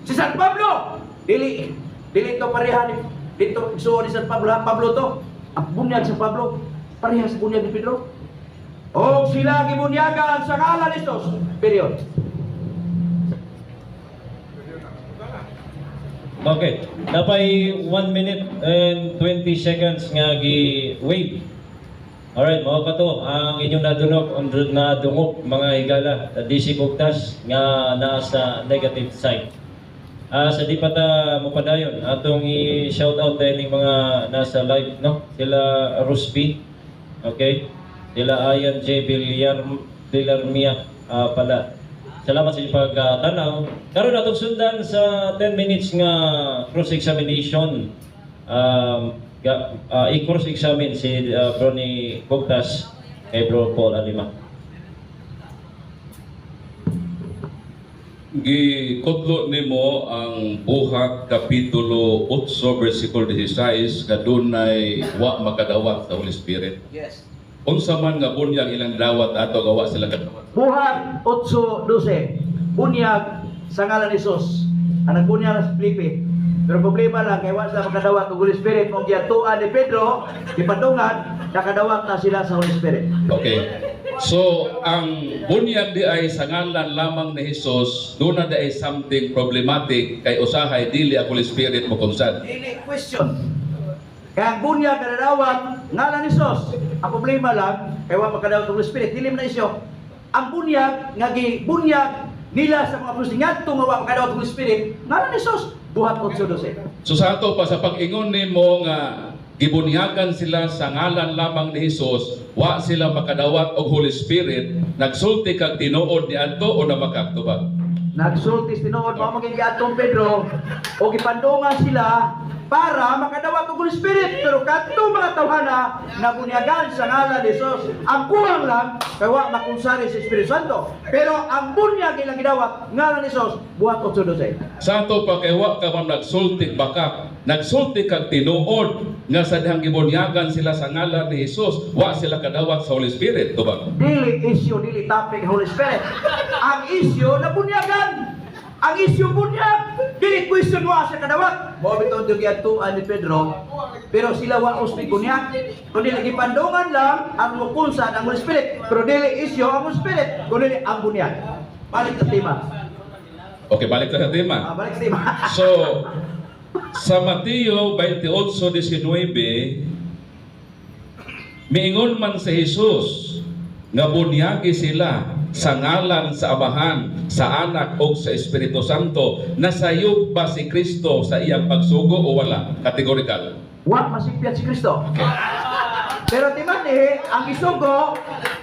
Si San Pablo, dili, dili to pareha ni, dito igsuon ni San Pablo, ha? Pablo to. Ang bunyag sa Pablo, pareha sa bunyag ni Pedro. O sila gibunyagan sa ngalan ni Jesus. Period. Okay. Napay 1 minute and 20 seconds nga gi-wave. Alright, mao pa to ang inyong nadunok nadungog, mga higala, DC Bugtas nga naa sa negative side. Sa di pa ta mopadayon, atong i-shout out dahil yung mga nasa live, no? Sila Rusby. Okay? Sila Ayan J. Villar Villarmia pala. Salamat sa inyong pagtanaw. Karon atong sundan sa 10 minutes nga cross-examination. I-cross-examine si Bro ni Bugtas kay Bro Paul Alima. Gikutlo nimo ang Buhat kapitulo 8 versikulo 16 nga dunay wa makadawat sa Holy Spirit. Yes. Unsa man nga bunyag ilang dawat ato gawa sila kadawat? Buhat 8:12. Bunyag sa ngalan ni Jesus. Ang nagbunyag na si Felipe. Pero problema lang kay wa sila makadawat og Holy Spirit, mong giyatuan ni Pedro, gipadungan, nakadawat na sila sa Holy Spirit. Okay. So, ang bunyag di ay sa ngalan lamang ni Jesus, doon na di ay something problematic kay usahay dili ang Holy Spirit mo kumsad. Dili question. Kaya ang bunyag kadawat ngalan ni Jesus. Ang problema lang kay wa makadawat og Holy Spirit, dili man na isyo. Ang bunyag nga gibunyag nila sa mga apostol ngadto nga wa makadawat og Holy Spirit, ngalan ni Jesus. Buhat 8:12. So sa ato pa sa pag-ingon nimo nga gibunyagan sila sa ngalan lamang ni Jesus, wa sila makadawat og Holy Spirit, nagsulti kag tinuod ni adto o na makakto ba? Nagsulti tinuod, mao maging giadtong Pedro o gipandungan sila para makadawat og Holy Spirit, pero kadto mga tawhana nabunyagan sa ngalan ni Jesus. Ang kulang lang kay wa makunsari sa Espiritu Santo, pero ang bunyag ilang gidawat ngalan ni Jesus. Buhat 8:12. Sa ato pa kay wa ka man nagsulti baka, nagsulti kag tinuod nga sa dihang gibunyagan sila sa ngalan ni Jesus, wa sila kadawat sa Holy Spirit, to ba? Dili issue, dili topic Holy Spirit. Ang issue na bunyagan. Ang issue bunyag. Dili question wa sa kadawat. Mao bitaw ang giadtuan ni Pedro. Pero sila wa usbi bunyag. Kundi lagi pandungan lang ang mukunsan ang Holy Spirit. Pero dili issue ang Holy Spirit, kundi ang bunyag. Balik sa tema. Okay, balik ta sa tema. Ah, balik sa tema. So, sa Mateo 28:19, miingon man si Jesus nga bunyagi sila sa ngalan sa Amahan, sa Anak o sa Espiritu Santo. Nasayop ba si Kristo sa iyang pagsugo o wala? Categorical. Wa masipyat si Kristo. Pero timan eh, ang isugo,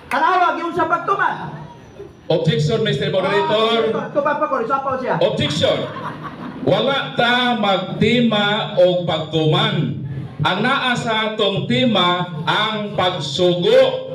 tanawag yung sa pagtuman. Objection, Mr. Moderator. Tuman pa ko, isapaw siya. Objection. Wala ta magtima o pagtuman. Ang naa sa atong tema ang pagsugo.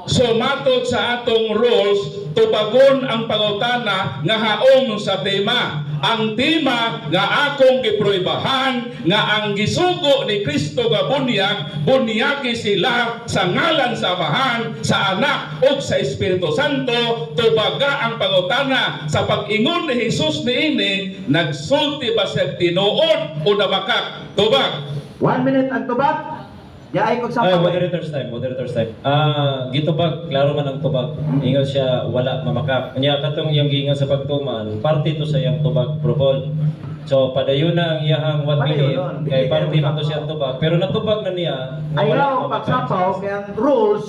So matod sa atong rules, Tubagon ang pangutana nga haom sa tema. Ang tema nga akong gipruibahan nga ang gisugo ni Kristo nga bunyag, bunyagi sila sa ngalan sa Amahan, sa Anak ug sa Espiritu Santo. Tubaga ang pangutana: sa pag-ingon ni Jesus niini, nagsulti ba siya tinuod o namakak? Tubag. 1 minute ang tubag. Yaay kog Ay, sapaw. moderator's time, moderator's time. Ah, gitubag, klaro man ang tubag. Ingon siya wala mamakak. Unya katong iyang giingon sa pagtuman, parte to sa iyang tubag, Bro Paul. So padayon na ang iyahang 1 Padayon minute nun. kay parte man to siyang tubag. Pero natubag na niya nga wala Ayaw mamakak. pagsapaw kay ang rules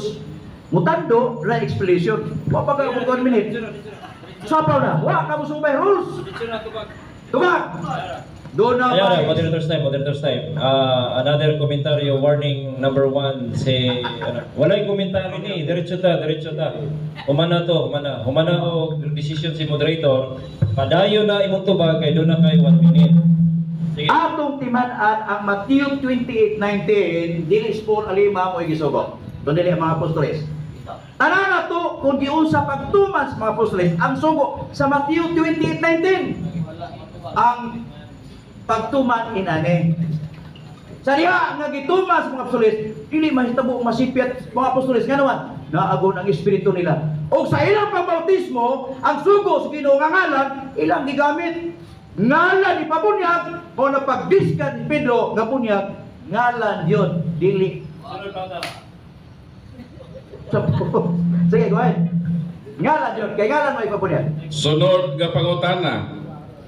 mutando ra explanation. Wa pa kayo kung 1 minute. Sapaw na. Wa ka mo subay rules. Tubag. Doon na Ayan, ba? moderator's time, moderator's time. Ah, another commentary, warning number 1 si ano, walay komentaryo ni, diretso ta, diretso ta. Humana to, humana. Humana og decision si moderator. Padayon na imong tubag kay doon na kay 1 minute. Sige. Atong timan-an ang Matthew 28:19, dili Paul Alima mo gisugo. Doon dili ang mga apostoles. Tanan na to kung giunsa pagtuman sa mga apostoles ang sugo sa Matthew 28:19. Ang pagtuman inani. Sa diha nga gituman sa mga apostoles, dili mahitabo masipyat mga apostoles, ngano man naagon ang espiritu nila. O sa ilang pagbautismo, ang sugo sa Ginoo nga ngalan ilang gigamit. Ngalan ipabunyag o napagdiskan ni Pedro nga bunyag, ngalan yun dili. Sige, go ahead. Ngalan yun, kay ngalan mo ipabunyag. Sunod nga pangutana,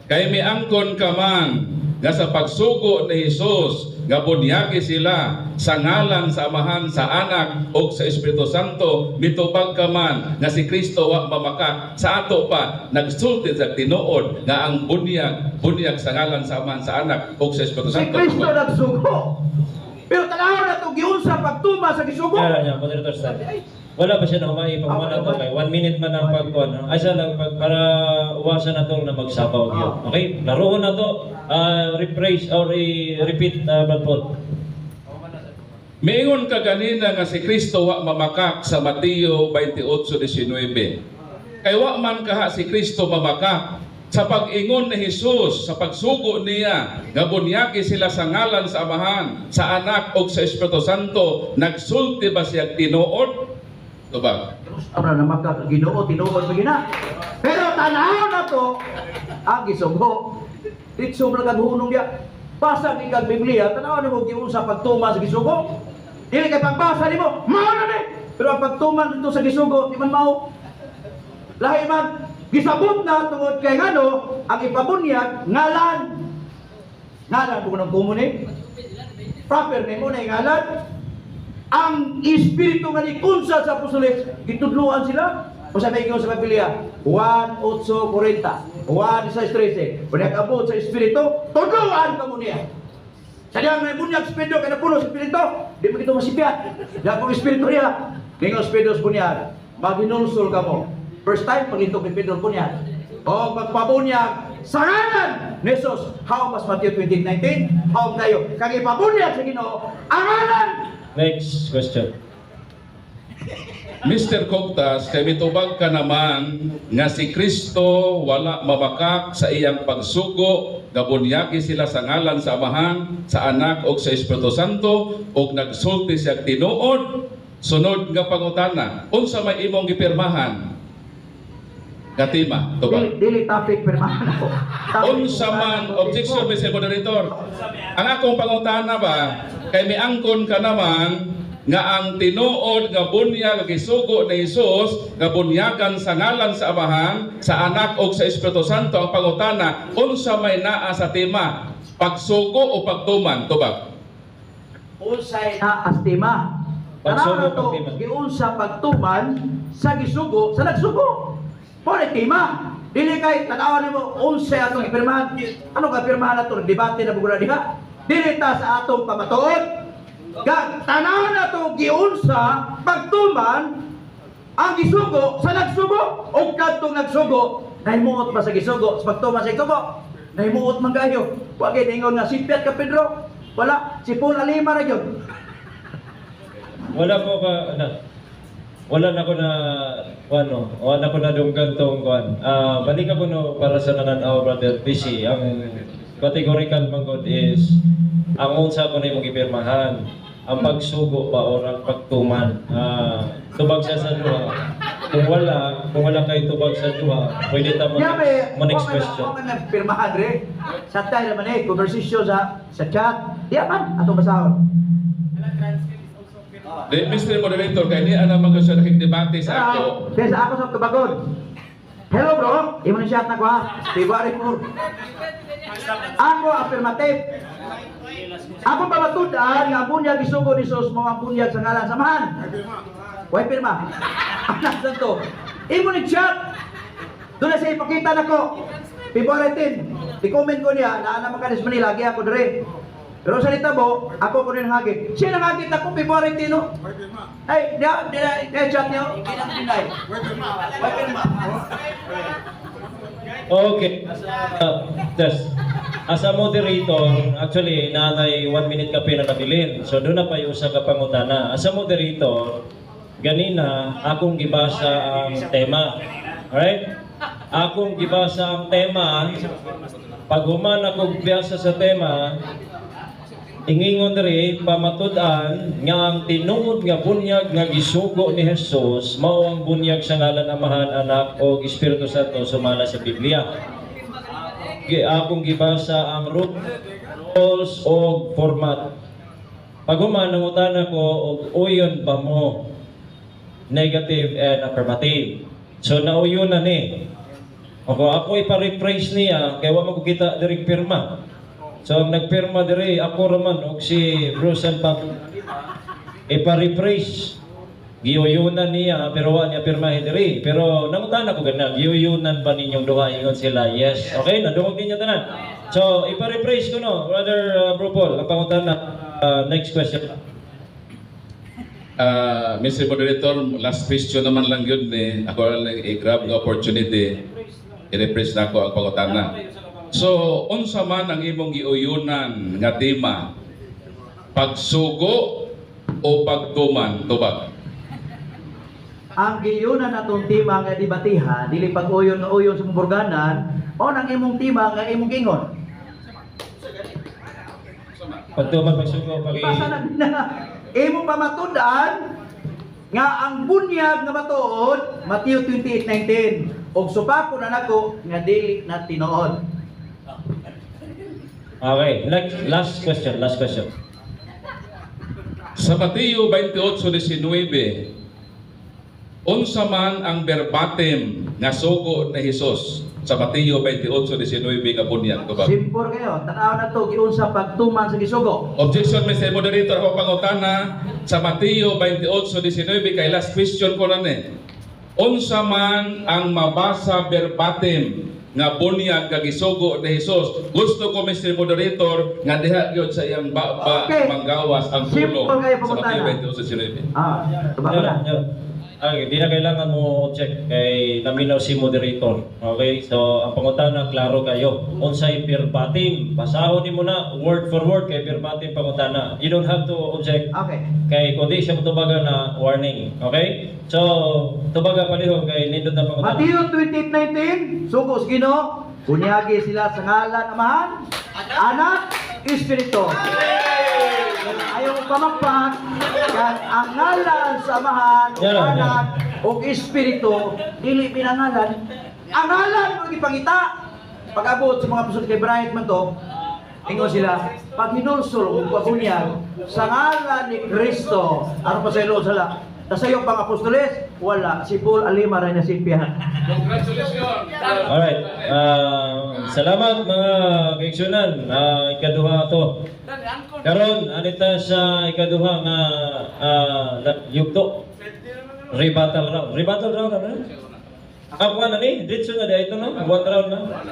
kay miangkon ka man nga sa pagsugo ni Hesus nga bunyagi sila sa ngalan sa Amahan, sa Anak ug sa Espiritu Santo, mitubag ka man nga si Kristo wa mamakak sa ato pa, nagsulti sa tinuod nga ang bunyag bunyag sa ngalan sa Amahan, sa Anak ug sa Espiritu Si Santo? Kristo nagsugo. Pero tanaw na ito, giunsa pagtuma sa gisugo. Kaya niya, moderator's time. Wala pa siya na humay, pangumana to kay 1 minute man ang pagkuan. Ay sa lang pag, para uwasan na tong na magsapaw gyud. Okay, laruon na to. Ah, rephrase or repeat, Brad Paul. Miingon ka ganina nga si Kristo wa mamakak sa Mateo 28:19. Kay wa man kaha si Kristo mamakak sa pag-ingon ni Jesus, sa pagsugo niya nga bunyagi sila sa ngalan sa Amahan, sa Anak ug sa Espiritu Santo, nagsulti ba siya tinuod? Tubag. Abra na maka Ginoo tinuod pa gina. Pero tanaw na to ang gisugo. Ditso ra kag hunong diya. Basa ni kag Biblia, tanaw nimo giunsa pagtuma sa gisugo. Dili kay pagbasa nimo, mao na ni. Pero ang pagtuman dito sa gisugo, di man mao. Lahi man gisabot na tungod kay ngano ang ipabunyag ngalan. Ngalan ko ng kumuni. Proper nimo na ngalan. Ang espiritu nga nikunsa sa apostoles, gitudloan sila. O sa may sa Biblia, 1:8:40, 1:13. Kung nakabot sa espiritu, tudloan ka mo niya. Sa diyang may bunyag si Pedro, kaya napuno sa espiritu, di mo kito masipyat. Diyan kong espiritu niya, ningon si Pedro sa bunyag, maghinulsol ka mo. First time, paglintog ni Pedro bunyag. O magpabunyag sa ngalan ni Jesus. How mas Matthew 20:19? How tayo? Kag ipabunyag sa Ginoo, ang ngalan. Next question. Mr. Cogtas, kay mitubag ka naman nga si Kristo wala mamakak sa iyang pagsugo nga bunyagi sila sa ngalan sa Amahan, sa Anak ug sa Espiritu Santo ug nagsulti siya tinuod. Sunod nga pangutana, unsa may imong gipirmahan nga tema? Tubag. Dili, dili topic pirmahan ako. Topic Unsa man, objection, Mr. Moderator. Ang akong pangutana ba, kay miangkon ka naman nga ang tinuod nga bunyag nga gisugo ni Jesus nga bunyagan sa ngalan sa Amahan, sa Anak ug sa Espiritu Santo, ang pangutana, unsa may naa sa tema, pagsugo o pagtuman? Tubag. Unsay na astima? Pagsugo, Tanaw na to, pagtima. giunsa pagtuman sa gisugo sa nagsugo. Pore tema. Dili kay tanawan nimo unsay atong gipirmahan. Ano ka pirmahan ato? Debate na bugura diha. Dili ta sa atong pamatuod. Gag tanaw na to giunsa pagtuman ang gisugo sa nagsugo o kadtong nagsugo nahimuot ba sa gisugo sa pagtuman sa gisugo, nahimuot man kayo. Wa kay ningon nga sipyat ka, Pedro. Wala si Paul Alima ra gyud. Wala po ka ano. Wala na ko na ano, wala na ko na dunggan tong kuan. Ah, balik ako no para sa nananaw, Brother PC. Ang categorical man gud is ang unsa ko na imong gipirmahan, ang pagsugo ba or ang pagtuman. Ah, tubag siya sa duha. Kung wala kay tubag sa duha, pwede ta mo Yeah, may, mo next question. Wa man pirmahan re. Sa tayo naman eh, conversation sa chat. Di man, atong basahon. Di, Mr. Moderator, kay ni ana man ko siya nakikdebate sa ako. Kaya sa ako sa tubagon. Hello bro, imo ni chat na ko ha. February 4. Ako affirmative. Ako pamatud-an nga ang bunyag isugo ni Jesus mao ang bunyag sa ngalan sa Amahan. Way pirma. Anak santo. Imo ni chat. Doon na siya ipakita nako. February 10. I-comment ko niya na ana man ka sa Manila, gi ako dire. Pero sa litabo, ako ko rin hagit. Siya nang hagit ako February 10 no. Ay, dia dia dia chat niyo, hindi na deny. Way pirma. Okay. Yes. As a moderator, actually, naanay 1 minute kape na nabilin. So, doon na pa yung usa ka pangutana. As a moderator, ganina, akong gibasa ang tema. Alright? Akong gibasa ang tema. Pag human ako biyasa sa tema, ingingon diri pamatud-an nga ang tinuod nga bunyag nga gisugo ni Jesus mao ang bunyag sa ngalan Amahan, Anak o Espiritu Santo sumala sa Biblia. Akong gibasa ang rules o format. Pag human nangutana ko og uyon ba mo, negative and affirmative. So nauyon na ni. Ako ipa-rephrase niya kay wa man ko kita diri pirma. So ang nagpirma diri ako raman og si Bruce San Pablo. Ipa-rephrase. Giyuyunan niya pero wa niya pirmahe diri. Pero nangutana ko ganang, giyuyunan ba ninyong duha? Ingon sila, yes. Okay, nadungog ninyo tanan. So ipa-rephrase ko no, Brother Bro Paul, ang pangutana, next question. Mr. Moderator, last question naman lang yun ni ako lang i-grab nga opportunity. I-rephrase na ako ang pangutana. So, unsa man ang imong giuyunan nga tema? Pagsugo o pagtuman? Tubag. Ang giyunan natong tema nga debatihan, dili pag-uyon nga uyon sa mong, mao nang imong tema nga imong gingon. Pagtuman, pagsugo, pag Ipasa na na imong pamatud-an nga ang bunyag nga matuod Mateo 28:19 og supako na nako nga dili na tinuod. Okay, next, last question, last question. Sa Mateo 28:19, unsa man ang verbatim nga sugo ni Hesus sa Mateo 28:19 nga bunyag? Tubag. Simple kayo, tan-aw na to giunsa pagtuman sa gisugo. Objection, Mr. Moderator, ako pangutana sa Mateo 28:19 kay last question ko na ni. Unsa man ang mabasa verbatim nga bunyag nga gisugo ni Jesus? Gusto ko, Mr. Moderator, nga diha gyud sa iyang baba manggawas ang Simple pulong kayo sa Mateo pangutana. 28:19. Ah, tubako na. Yeah. Okay, di na kailangan mo object kay naminaw si moderator. Okay? So, ang pangutana klaro kayo. Unsay verbatim? Basahon nimo na word for word kay verbatim pangutana. You don't have to object kay kung di siya motubaga na warning. Okay? So, tubaga palihog kay nindot na pangutana. Mateo 28:19, sugo sa Ginoo, bunyagi sila sa ngalan Amahan, Anak, Espiritu. Ayaw mo pamakpak, kan ang ngalan sa Amahan, o Yan lang, yan. Anak, o Espiritu, dili pinangalan. Ang ngalan mo gipangita. Pag-abot sa mga apostol kay Brian man to, ingon sila, pag hinulsol o pagunyag, sa ngalan ni Kristo, ano pa sa ilo sala? Tasayo pang apostoles? Wala. Si Paul Alima rin na silpihan. Congratulations! Alright. Salamat mga kaigsunan. Ikaduha to. Karon anita sa ikaduha nga yugto. Rebuttal round. Rebuttal round ano? Ah, kuha na ni. Diretso na di ito no? One round na.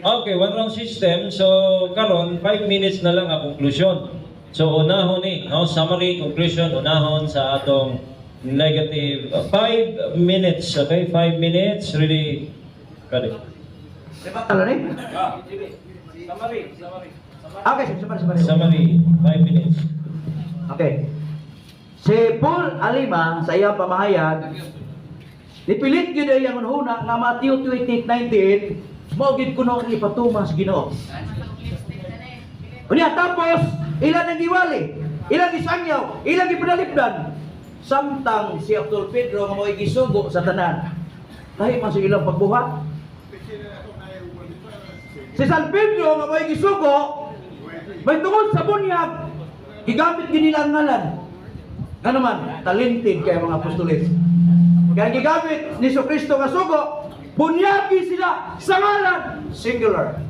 Okay, one round system. So karon 5 minutes na lang ang conclusion. So unahon ni, no? Summary, conclusion, unahon sa atong negative 5 minutes, okay? 5 minutes, really ready. Ano ni? Okay, summary, summary. Summary, 5 minutes. Okay. Si Paul Alima sa iyang pamahayag, nipilit gyud ay ang hunahuna nga Matthew 28:19 mao gid kuno ang ipatuman sa Ginoo. Unya tapos ilan ang giwali, ilang gisangyaw, ilang gipanalipdan. Samtang si Apostol Pedro nga mo'y gisugo sa tanan. Lahi man sa ilang pagbuhat. Si San Pedro nga mo'y gisugo, may tungod sa bunyag, gigamit gid nila ang ngalan. Nga naman, talented kay mga apostoles. Kaya gigamit ni Kristo nga sugo, bunyagi sila sa ngalan, singular.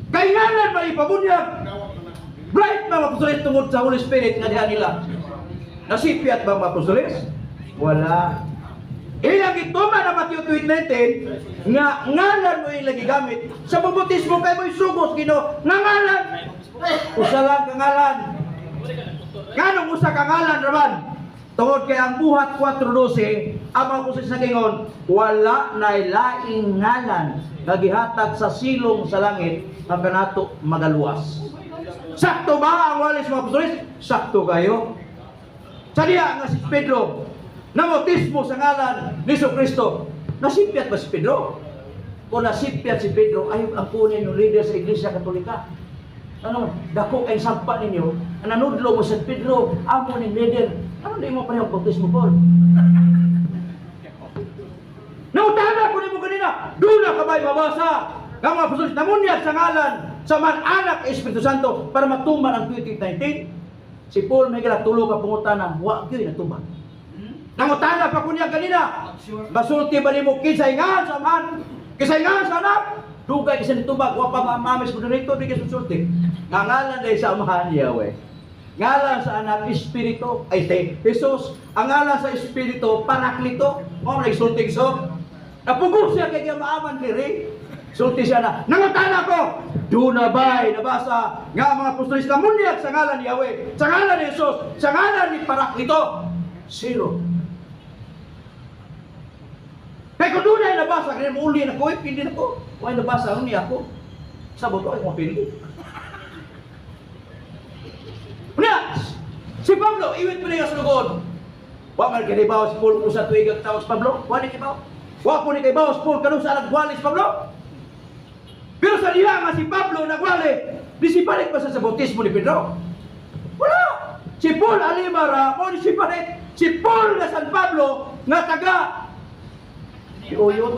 Kay ngalan ba ipabunyag? Bright mga apostoles tungod sa Holy Spirit nga diha nila. Nasipyat ba mga apostoles? Wala. Ilang gituman na Matthew 28:19 nga ngalan mo ilang gigamit sa bautismo kay mo'y sugos Ginoo nga ngalan. Usa lang ka ngalan. Nganong usa ka ngalan raman? Tungod kay ang Buhat 4:12, ang mga apostoles nagingon, wala nay laing ngalan nga gihatag sa silong sa langit nga kanato magaluwas. Sakto ba ang walis mga apostoles? Sakto kayo. Sa diha nga si Pedro, nabautismo sa ngalan ni Kristo. Nasipyat ba si Pedro? Kung nasipyat si Pedro, ay ang kunin ng leader sa Iglesia Katolika. Ano, dako kay sampa ninyo, ang nanudlo mo sa Pedro, amo ni leader. Ano di mo pareho bautismo, Paul? Nautana ko nimo kanina, duna ka ba'y mabasa? Nga mga apostoles, namunyag sa ngalan sa Amahan, Anak, Espiritu Santo para matuman ang 2019. Si Paul may tulo ka pangutana, wa gyud natuman. Nangutana pa kunya kanina. Masulti ba nimo kinsay ngalan sa Amahan? Kinsay ngalan sa Anak? Dugay kasi nitubag, wa pa mamis ko dito, di ka sulti. Nga ngalan dahil sa Amahan, Yahweh. Ngalan sa Anak, Espiritu, ay te, Jesus. Ang ngalan sa Espiritu, Paraklito. Mao na sulti so. Napugo siya kay maaman diri. Sulti siya na, nangutana ko, duna ba'y nabasa nga mga apostoles na munyag sa ngalan ni Yahweh, sa ngalan ni Jesus, sa ngalan ni Paraklito? Zero. Kaya kung doon ay nabasa, kaya muli na ko, eh, pili na ko. Kung ay nabasa, ano niya ako? Sabot ko, ay mapili. Unya, si Pablo, iwit mo na yung sulugon. Wa man kay bawas Paul kung sa tuig ang tawag si Pablo. Wa ni kay Wa po ni kay bawas Paul kanung sa nagwali si Pablo. Pero sa diha nga si Pablo nagwali, di si palit pa sa bautismo ni Pedro. Wala. Si Paul Alimara, mo ni si palit. Si Paul nga San Pablo nga taga si Uyot.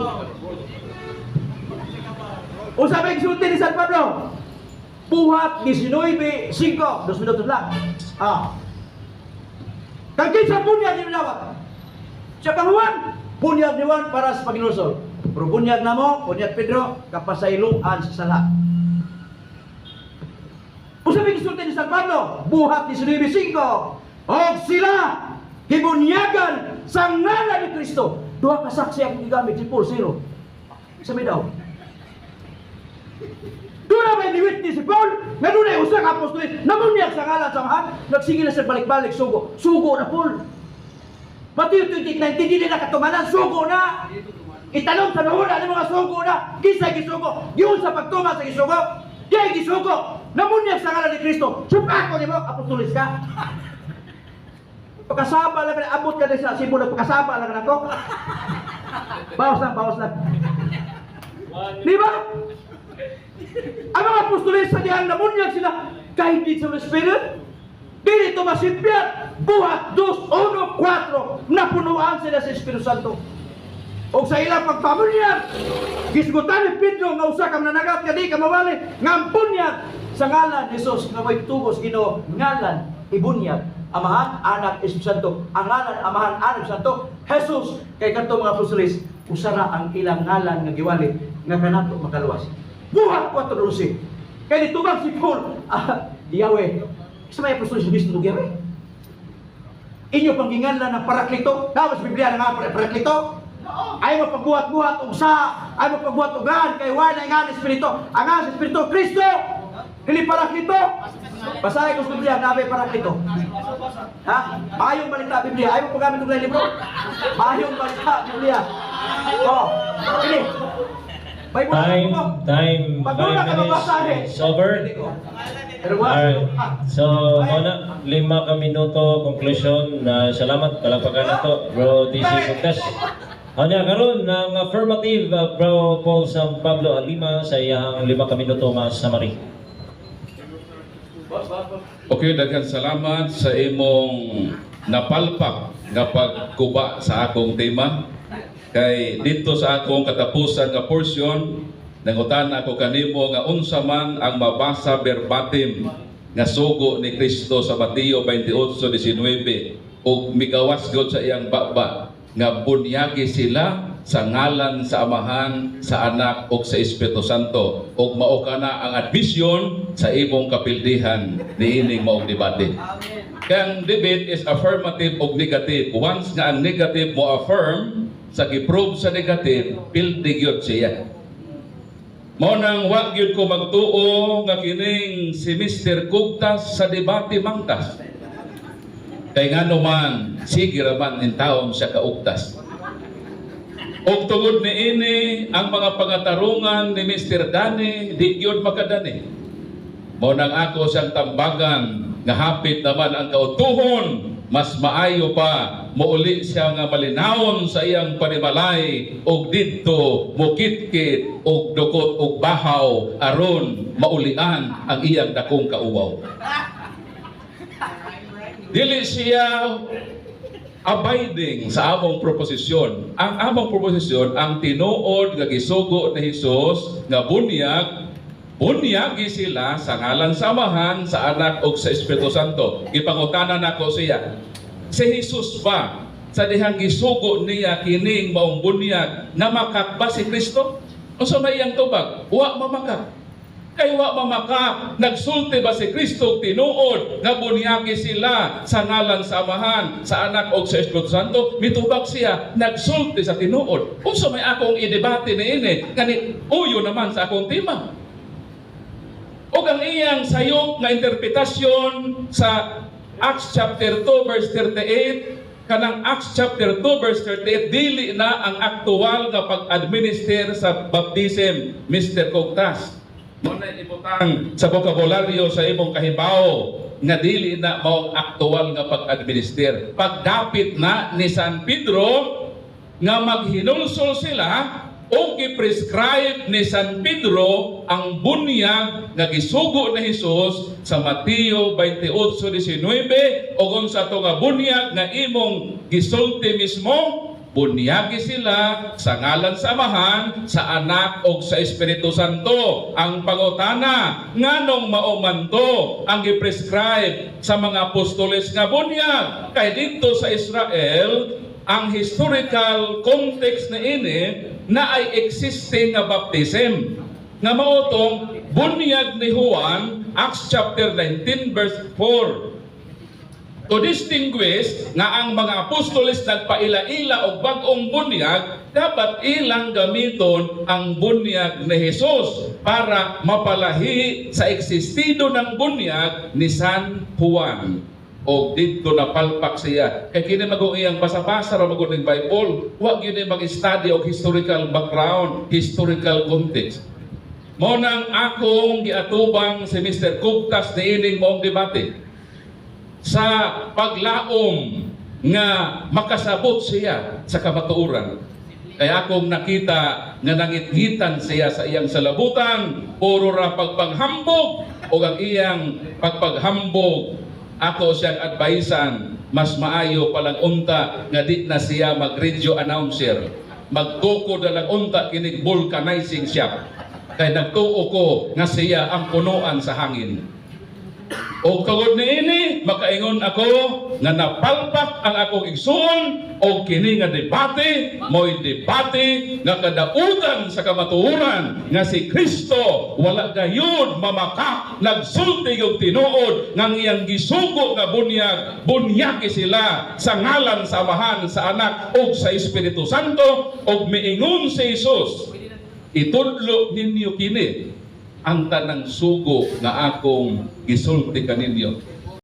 Usa may gisulti ni San Pablo? Buhat 19:5, 2 minutos lang. Ah. Kag kinsa bunyag ni lawat? Sa kang Juan, bunyag ni Juan para sa paghinulsol. Pero bunyag namo, bunyag Pedro, kapasayloan sa sala. Usa may gisulti ni San Pablo? Buhat 19:5. Og sila gibunyagan sa ngalan ni Kristo. Duha ka saksi ang gigamit, si Paul zero. Sa may daw. Doon na may ni-witness si Paul, nga doon ay usa ka apostoles, namunyag sa ngalan sa Amahan, nagsige na siya balik-balik, sugo. Sugo na, Paul. Matthew 28:19, dili na katumanan, sugo na. Italong sa nuhuna ni mga sugo na, kinsa gisugo, giun sa pagtuman sa gisugo, di gisugo, namunyag sa ngalan ni Kristo. Supako nimo, apostoles ka. Pagkasaba lang ka, abot ka din sa Cebu, pagkasaba lang ka nako. Bawas lang, bawas lang. Di ba? Ang mga apostoles sa dihang namunyag sila, kahit di sa Holy Spirit, dili ito masipyat. Buhat 2:1-4, napunuan sila sa Espiritu Santo. O sa ilang pagpamunyag, gisgutan ni Pedro nga usa ka mananagat nga di ka mawali, nga ang bunyag sa ngalan ni Jesus nga may tugos Ginoo, ngalan ibunyag. Amahan, Anak, Espiritu Santo. Ang ngalan, Amahan, Anak, Espiritu Santo, Jesus. Kay kadto mga apostoles, usa ra ang ilang ngalan nga giwali nga kanato makaluwas. Buhat 4:12. Kay nitubag si Paul, ah, Yahweh. Sa may apostoles mismo Yahweh. Inyo pangginganlan ng Paraklito. Tapos Biblia na nga Paraklito. Ay mo pagbuhat-buhat og sa, ay mo pagbuhat og gan kay wa na nga Espiritu. Ang nga sa Espiritu Kristo. Dili Paraklito. Basahin ko sa Biblia na may Paraklito. Ha? Maayong balita Biblia. Ay mo paggamit og libro. Maayong balita Biblia. Oh, ini. Bible Time, mo. time, Pag una 5 ka minutes mabasahin. is over. Hindi ko. Pero wa. Alright. So, mao na, 5 ka minuto conclusion na. Salamat, palakpakan nato, Bro DC Cortez. Anya karon ng affirmative, Bro Paul San Pablo Alima sa iyang 5 ka minuto nga summary. Okay, daghan salamat sa imong napalpak nga pagkuba sa akong tema. Kay dito sa akong katapusan nga portion, nangutana ako kanimo nga unsa man ang mabasa verbatim nga sugo ni Kristo sa Mateo 28:19 ug migawas gyud sa iyang baba nga bunyagi sila sa ngalan sa Amahan, sa Anak ug sa Espiritu Santo, ug mao kana ang admission sa imong kapildihan niining maong debate. Kaya ang debate is affirmative o negative. Once nga ang negative mo affirm sa giprove sa negative, pildi gyud siya. Mao nang wa gyud ko magtuo nga kining si Mr. Kugtas sa debate mangtas. Kay ngano man, sige ra man intawon siya kaugtas. Og tungod niini, ang mga pangatarungan ni Mr. Dani di gyud makadani. Mao nang ako siyang tambagan nga hapit naman ang kautuhon, mas maayo pa mouli siya nga malinawon sa iyang panimalay og didto mukitkit og dukot og bahaw aron maulian ang iyang dakong kauwaw. Dili siya abiding sa among proposisyon. Ang among proposisyon, ang tinuod nga gisugo ni Hesus nga bunyag, bunyagi sila sa ngalan sa Amahan, sa Anak ug sa Espiritu Santo. Gipangutana nako siya. Si Jesus ba, sa dihang gisugo niya kining maong bunyag, namakak ba si Kristo? Unsa may iyang tubag? Wa mamakak. Kay wa mamakak, nagsulti ba si Kristo og tinuod nga bunyagi sila sa ngalan sa Amahan, sa Anak ug sa Espiritu Santo? Mitubag siya, nagsulti sa tinuod. Unsa may akong idebate niini? Kani uyo naman sa akong tema. Og ang iyang sayop nga interpretasyon sa Acts chapter 2 verse 38, kanang Acts chapter 2 verse 38 dili na ang aktual nga pag-administer sa baptism, Mr. Cogtas. Mao na ibutang sa bokabularyo sa imong kahibaw nga dili na mao ang aktual nga pag-administer. Pagdapit na ni San Pedro nga maghinulsol sila o gi-prescribe ni San Pedro ang bunyag nga gisugo ni Jesus sa Mateo 28:19, o kung sa to nga bunyag nga imong gisulti mismo, bunyagi sila sa ngalan sa Amahan, sa Anak o sa Espiritu Santo. Ang pangutana, nganong mao man to ang gi-prescribe sa mga apostoles nga bunyag? Kay dito sa Israel, ang historical context na ini na ay existing nga baptism nga mao tong bunyag ni Juan, Acts chapter 19 verse 4. To distinguish nga ang mga apostoles nagpaila-ila og bag-ong bunyag, dapat ilang gamiton ang bunyag ni Jesus para mapalahi sa existido ng bunyag ni San Juan. O didto na palpak siya. Kay kini magong iyang basa-basa ra magong ning Bible, wa gyud ni mag-study og historical background, historical context. Mao nang akong giatubang si Mr. Kugtas niining maong debate sa paglaom nga makasabot siya sa kamatuoran. Kaya akong nakita nga nangitngitan siya sa iyang salabutan, puro ra pagpanghambog, o ang iyang pagpaghambog, ako siyang advisean, mas maayo palang unta nga di na siya mag-radio announcer. Magtukod na lang unta kinig vulcanizing shop. Kay nagtuo ko nga siya ang punuan sa hangin. O tungod niini, makaingon ako nga napalpak ang akong igsuon o kini nga debate mo'y debate nga kadautan sa kamatuoran nga si Kristo wala gayud mamakak, nagsulti og tinuod nga ang iyang gisugo nga bunyag, bunyagi sila sa ngalan sa Amahan, sa Anak ug sa Espiritu Santo, ug miingon si Jesus, "Itudlo ninyo kini ang tanang sugo nga akong gisulti kaninyo."